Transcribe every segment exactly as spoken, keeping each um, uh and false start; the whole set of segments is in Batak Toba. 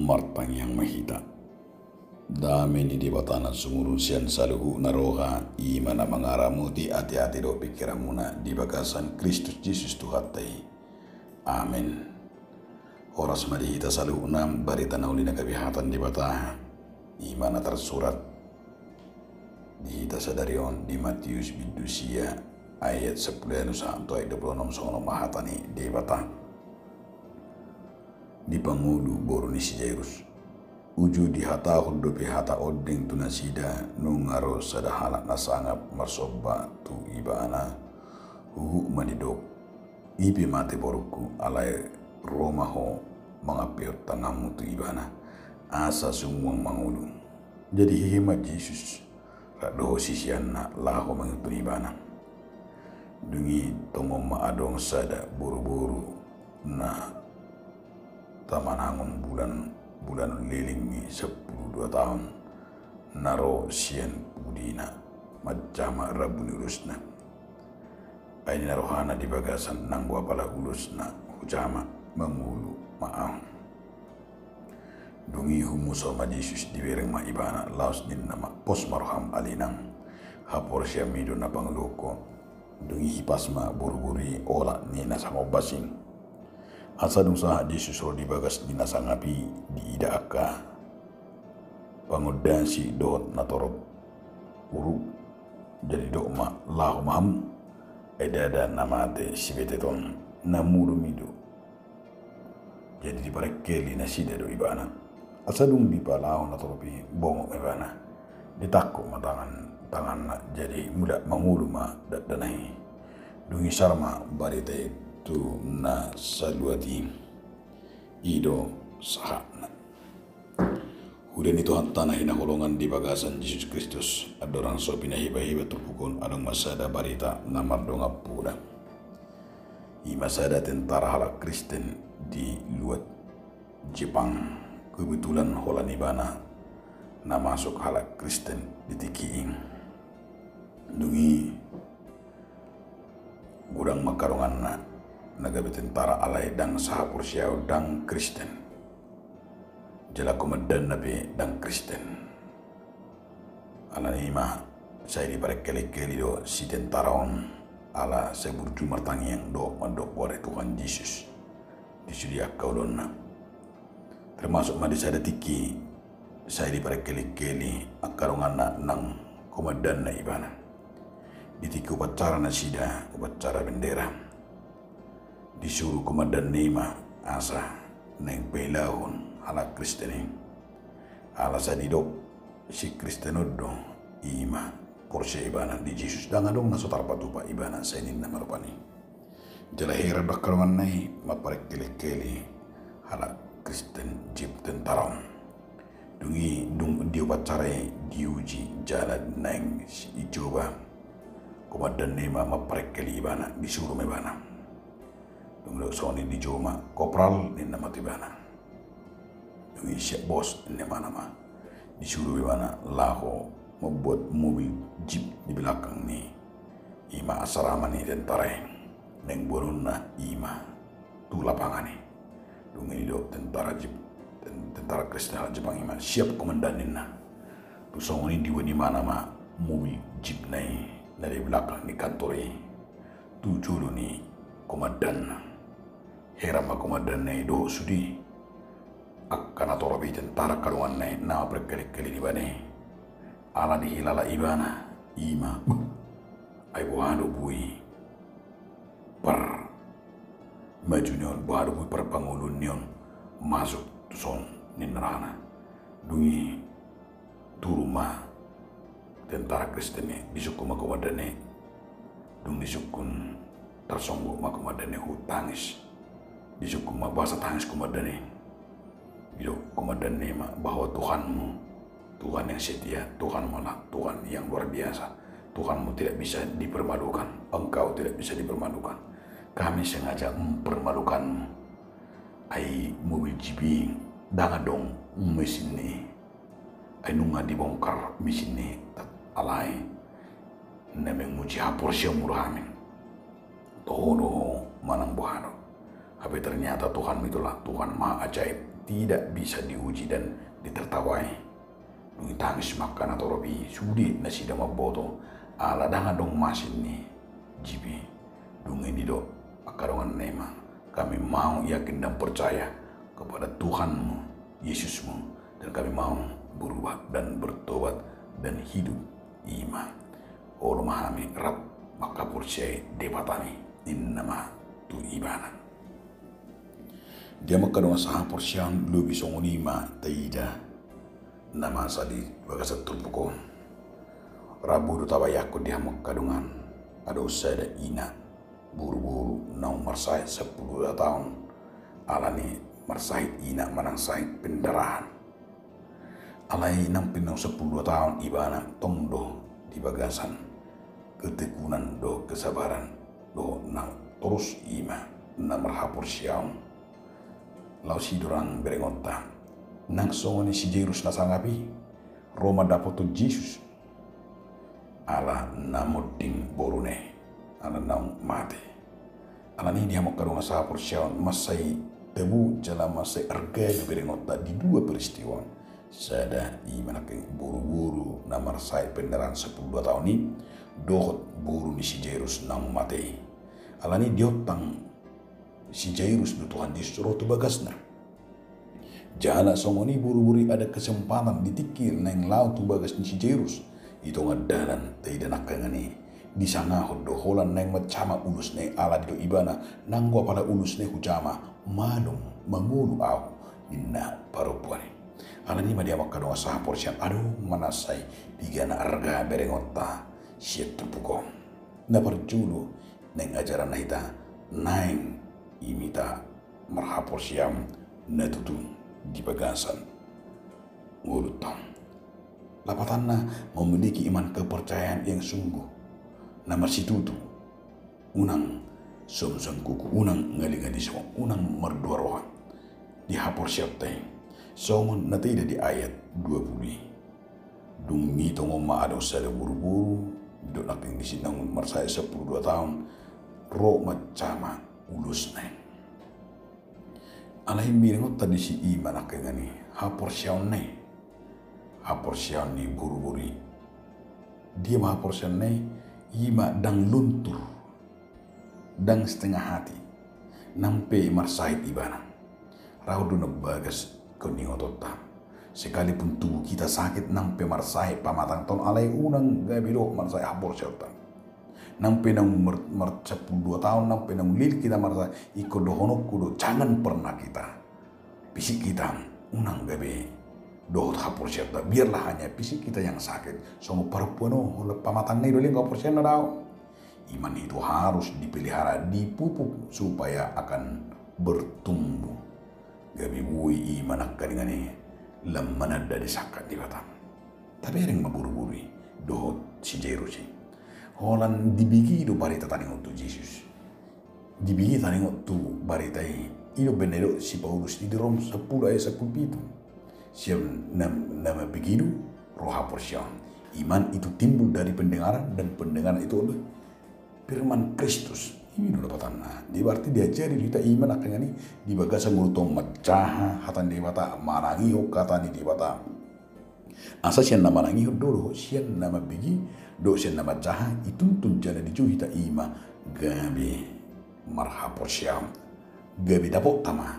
Martangiang ma hita. Dame ni Debata na sumurung sian saluhutna roha, i ma na mangaramoti ateate dohot pingkiranmuna di bagasan Kristus Jesus Tuhanta i. Amen. Horas ma di hita saluhutna. Barita na uli na gabe hata ni Debata, i ma na tarsurat di hita sadari on di Matius bindu sia ayat sampulu ualu sahat tu ayat dua pulu onom. Songon on ma hata ni Debata. Di pangolu boru ni si Jairus. Uju dihatahon dope hata ondeng tu nasida, nunga ro sada halak na sangap marsomba tu ibana, huhut ma didok: I pe mate borungku, alai ro ma ho mangampehon tanganmu tu ibana, asa sumuang mangolu. Jadi hehe ma Jesus rap dohot siseanna laho mangihuthon ibana. Dung i tongon ma adong sada boruboru na tamanangon bulan, bulan leleng ni sampulu dua taon, na ro sian pudina manjama rambu ni ulusna. Ai ninna rohana di bagasan nanggo apala ulusna hujama, mangolu ma ahu. Dung i humusa ma Jesus, dibereng ma ibana, laos ninna ma: Pos ma roham, ale inang, haporseaonmi do na pangoluhon ho. Dung i hipas ma boruboru i olat ni na sangap ombas i. Asa dung sahat Jesus ro di bagas ni na sangap i, diida angka pangondasi dohot natorop uruk. Jadi didok ma: Laho ma hamu, ai ndada na mate sibetet on, na modom i do. Jadi diparengkeli nasida do ibana. Asa dung dipalaho natorop i, bongot ma ibana. Ditangkup ma tangan, tanganna, jadi mulak mangolu ma dakdanak i. Dung i sar ma barita i tu na saluat i. I do sahatna. Huria ni Tuhanta na hinaholongan di bagasan Jesus Kristus, andorang so pinahibaheba turpuk on, adong ma sada barita na mardongan poda. I ma sada tentara halak Kristen di luat Jepang. Kebetulan holan ibana na masuk halak Kristen di tingki i. Dung i godang ma angka donganna na gabe tentara, alai ndang sahaporseaon, ndang Kristen. Jala komandanna pe ndang Kristen. Alani i ma sai diparengkelingkeli do si tentara on, ala sai burju martangiang dohot mandok goar ni Tuhan Jesus di sude angka ulaonna. Termasuk ma di sada tingki sai diparengkelingkeli angka donganna nang komandanna ibana. Di tingki upacara nasida, upacara bendera, disuru komandanna i ma asa naeng pailahon halak Kristen i. Ala sai didok si Kristen on do, i ma porsea ibana di Jesus, ndang adong na so tarpatupa ibana, sai ninna ma rupani. Jala heran do angka donganna i mamparengkelingkeli halak Kristen Jep-, tentara on. Dung i, dung di upacara i diuji jala naeng dicoba, komandanna i ma mamparengkeli ibana, disuru ma ibana. Dung didok songon i, dijou ma: Kopral, ninna ma tu ibana. Dung i: Siap bos, ninna ibana ma. Disuru ibana laho mambuat mobil jeep di belakang ni, i ma asrama ni tentara i. Naeng boanonna i ma tu lapangan i. Dung i didok tentara Jep-, ten-, tentara Kristen halak Jepang i ma: Siap komandan, ninna. Dung songon i diboan ibana ma mobil jeepna i na di belakang ni kantor i tu jolo ni komandanna. Heran ma komandanna i dohot sude angka na torop i, tentara, angka donganna i na mamparengkelingkeli ibana i. Ala dihilala ibana, i ma: Beh, ai boha do boi parmaju ni on, boha do boi parpangoluon ni on masuk tuson, ninna rohana. Dung i turun ma tentara Kristen i, disungkun ma komandan i. Dung disungkun, tarsonggot ma komandan i huhut tangis. Disungkun ma, basa tangis komandan i. Didok komandan i ma bahwa Tuhanmu Tuhan yang setia, Tuhanmu adalah Tuhan yang luar biasa. Tuhanmu tidak bisa dipermalukan, Engkau tidak bisa dipermalukan. Kami sengaja mempermalukanmu. Ai mobil jeep i ndang adong mesinna i. Ai nunga dibongkar mesinna i, alai na menguji haporseaonmu do hami. Toho do ho manang boha do. Hape ternyata Tuhanmu itulah Tuhan maha ajaib. tidak bisa diuji dan ditertawai. Dung ditangis ma angka natorop i, sude nasida mamboto, ala ndang adong masin ni jip i. Dung i didok angka donganna i ma, kami mau yakin dan percaya kepada Tuhanmu, Yesusmu, dan kami mau berubah dan bertobat dan hidup. I ma, olo ma hami rap mangkaporseai Debatami, ninna ma tu ibana. Dia ma angka dongan sahaporseaon, lobi songon i ma taida na masa di bagasan turpuk on. Rambu do tabayangkon di hamu angka dongan, adong sada ina boruboru naung marsahit sampulu dua taon, alani marsahit ina manang sahit pendarahan. Alai nang pe naung sampulu dua taon ibana, tong do di bagasan ketekunan dohot kesabaran dohot na torus i ma na marhaporseaon. Laos i do nang berengonta, nang songon i si Jairus na sangap i, ro mandapothon Jesus ala na monding boruna i, ala naung mate. Alani i di hamu angka dongan sahaporseaon, mansai tabu jala mansai arga do berengonta di dua peristiwa on. Sada i ma nangkin boruboru na marsahit pendarahan sampulu dua taon i, dohot boru ni si Jairus naung mate i. Alani i diontang si Jairus do Tuhan Jesus ro tu bagasna. Jala songon i boruboru i ada kesempatan di tingki naeng laho tu bagas ni si Jairus. Di tonga dalan taida nangkaningan i, disangahon do holan naeng mansama ulusna i, ala didok ibana, nanggo apala ulusna i hujama, malum mangolu ahu, ninna parompuan i. Alani i ma di hamu angka dongan sahaporseaon, adong ma na sai piga na arga berengonta sian turpuk on. Na parjolo, naeng ajaranna hita naeng i ma hita marhaporseaon na tutu di bagasan ngolunta. Lapatanna, memiliki iman kepercayaan yang sungguh, na marsitutu. Unang somsomkuku, unang ngalingali songon, unang mardua roha di haporseaonta i. Songon na taida di ayat dua pulu i. Dung i tongon ma adong sada boruboru, didok nangkin disi naung marsahit sampulu dua taon, ro mansama ulusna i. Alai berengonta disi i ma nangkaningan i haporseaonna i. Haporseaon ni boruboru i. Dia ma haporseaonna i? I ma ndang luntur, ndang setengah hati. Nang pe marsahit ibana, rap do na bagas ingkon ingotonta. Sekalipun tubuh kita sakit, nang pe marsahit pamatangta on, alai unang gabe dohot marsahit haporseaonta. Nang pe naung mar-, mar-, sampulu dua taon, nang pe naung leleng hita marsahit, ingkon dohononku do, jangan pernah kita, fisik kita, unang gabe dohot haporseaonta. Biarlah hanya fisik kita yang sakit. Songon parompuan on, holan pamatangna i do leleng haporseaonna, dao. Iman itu harus dipelihara, dipupuk supaya akan bertumbuh. Gabe boi i ma nangkaningan i lam mananda di sangkap Debata. Tabereng ma boruboru i dohot si Jairus i. Holan dibege do barita taringot tu Jesus. Dibege taringot tu barita i. I do umbahen na didok si Paulus i di Rom sampulu ayat sampulu pitu. Sian na, na mambege do ro haporseaon. Iman itu timbul dari pendengaran, dan pendengaran itu oleh firman Kristus. I do lapatanna. Jadi berarti diajari do hita i ma nangkaningan i di bagasan ngolunta on manjaha hata ni Debata, manangihon hata ni Debata. Asa sian na manangihon do dohot sian na mambege dohot sian na manjaha, ituntun jala dijou hita i ma gabe marhaporseaon. Gabe dapotta ma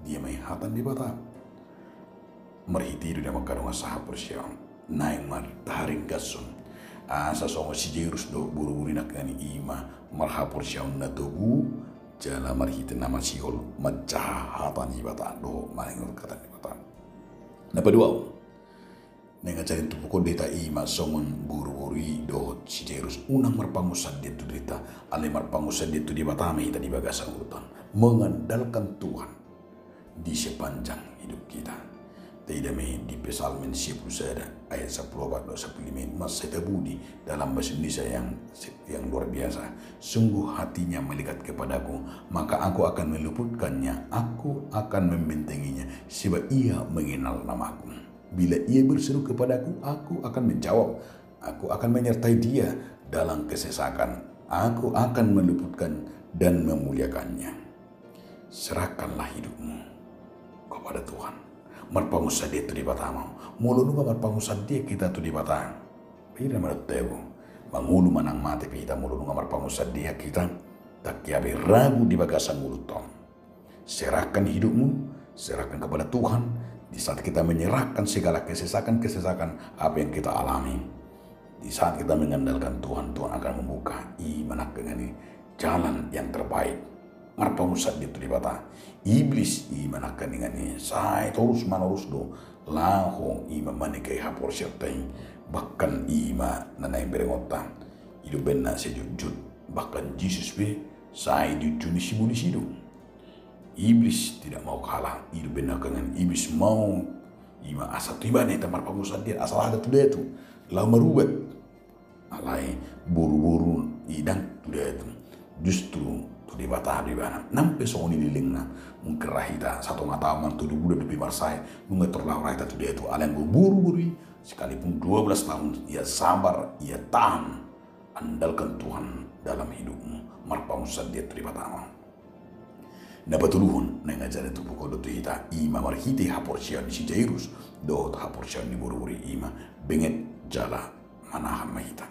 dia ma i hata ni Debata. Marhite i do dia ma angka dongan sahaporseaon, naeng ma taharinggashon. Asa songon si Jairus dohot boruboru i nangkaningan i, i ma marhaporseaon na togu, jala marhite na masihol manjaha hata ni Debata dohot manangihon hata ni Debata. Na paduahon, naeng ajaran turpuk on di hita i ma songon boruboru i dohot si Jairus, unang marpangunsandean tu dirinta, alai marpangunsandean tu Debata ma hita di bagasan ngolunta on. Mengandalkan Tuhan di sepanjang hidup kita. Taida ma i di Psalmen sia pulu sada ayat sampulu opat dohot sampulu lima i, mansai tabu di dalam bahasa Indonesia yang, yang luar biasa. Sungguh hatinya melekat kepadaku, maka aku akan meluputkannya, aku akan membentenginya, sebab ia mengenal namaku. Bila ia berseru kepadaku, aku akan menjawab. Aku akan menyertai dia dalam kesesakan. Aku akan meluputkan dan memuliakannya. Serahkanlah hidupmu kepada Tuhan. Marpangunsandean tu Debata ma. Molo nunga marpangunsandean hita tu Debata, ira ma dohot ahu, mangolu manang mate pe hita, molo nunga marpangunsandean hita, tangkas be ragu di bagasan ngolunta on. Serahkan hidupmu, serahkan kepada Tuhan. Di saat kita menyerahkan segala kesesakan-kesesakan apa yang kita alami, di saat kita mengandalkan Tuhan, Tuhan akan membuka, i ma nangkaningan i, jalan yang terbaik. Marpangunsandean tu Debata. Iblis, i ma nangkaningan i, sai torus manorus do laho i ma manekai haporseaonta i. Bahkan i ma na naeng berengonta. I do umbahen na sai jotjot. Bahkan Jesus pe sai diunjuni sibolis i do. Iblis tidak mau kalah, i do umbahen na nangkaningan i, iblis mau, i ma asa tu ibana hita marpangunsandean, asa laho hita tu datu, laho marubat. Alai boruboru i ndang tu datu, justru tu Debata do ibana. Nang pe songon i lelengna, mungkin ra hita satonga taon manang tolu bulan dope marsae, nunga tor laho ra hita tu datu. Alai anggo boruboru i, sekalipun dua belas tahun, ia sabar, ia tahan. Andalkan Tuhan dalam hidupmu, marpangunsandean tu Debata ma. Na patoluhon, naeng ajari turpuk on do tu hita, i ma marhite haporseaon ni si Jairus dohot haporseaon ni boruboru i, i ma benget jala manahan ma hita.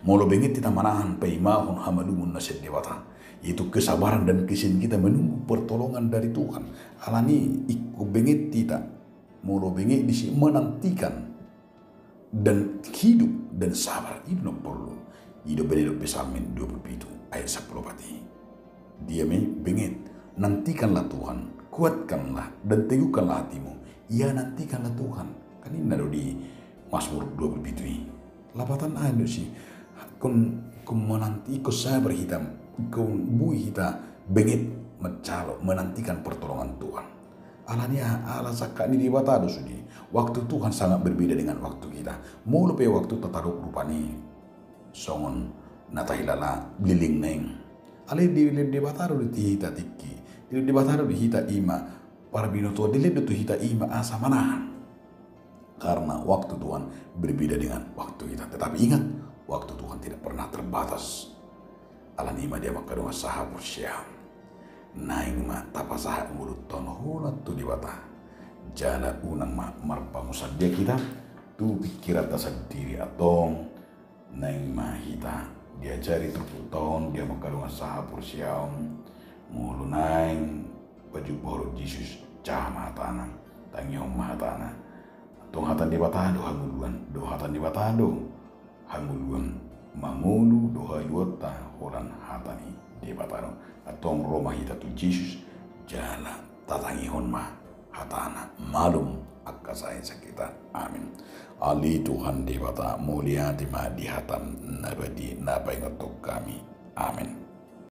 Molo benget hita manahan paimahon hamalumon na sian Debata, yaitu kesabaran dan kesediaan kita menunggu pertolongan dari Tuhan. Alani i ingkon benget hita, molo benget disi menantikan dan hidup dan sabar, i do na porlu. I do umbahen didok Psalmen dua puluh pitu ayat sampulu opat i. Dia ma i, benget, nantikanlah Tuhan, kuatkanlah dan teguhkanlah hatimu. Ia nantikanlah Tuhan. Kan ninna do di Mazmur dua puluh pitu i. Lapatan aha do disi? Ingkon, ingkon menanti, ingkon sabar hita, ingkon boi hita benget manjalo, menantikan pertolongan Tuhan. Alani aha? Ala sangkap ni Debata do sude. Waktu Tuhan sangat berbeda dengan waktu kita. Molo pe waktunta tadok rupani songon na tahilala lelengna i, alai dilehon Debata do di hita tingki, dilehon Debata do di hita i ma parbinotoan, dilehon do tu hita i ma asa manahan. Karena waktu Tuhan berbeda dengan waktu kita. Tetapi ingat, waktu Tuhan tidak pernah terbatas. Alani i ma, dia mangkadongan sahaporseaon, naeng ma tapasahat ngolunta on holan tu Debata. Jala unang ma marpangunsandean hita tu pingkiranta sandiri, antong naeng ma hita diajari turpukta on, dia mangkadongan sahaporseaon. Molo naeng pajumpa ho dohot Jesus, jaha ma hatana, tangihon ma hatana. Antong hata ni Debata do hangoluan, do hata ni Debata do hangoluan, mangolu do haluaonta holan hata ni Debata do. Antong ro ma hita tu Jesus, jala tatangihon ma hatana, malum angka sae ni sian hita. Amin. Ale Tuhan Debata, mauliate ma di hatam na badia na paingothon hami. Amin.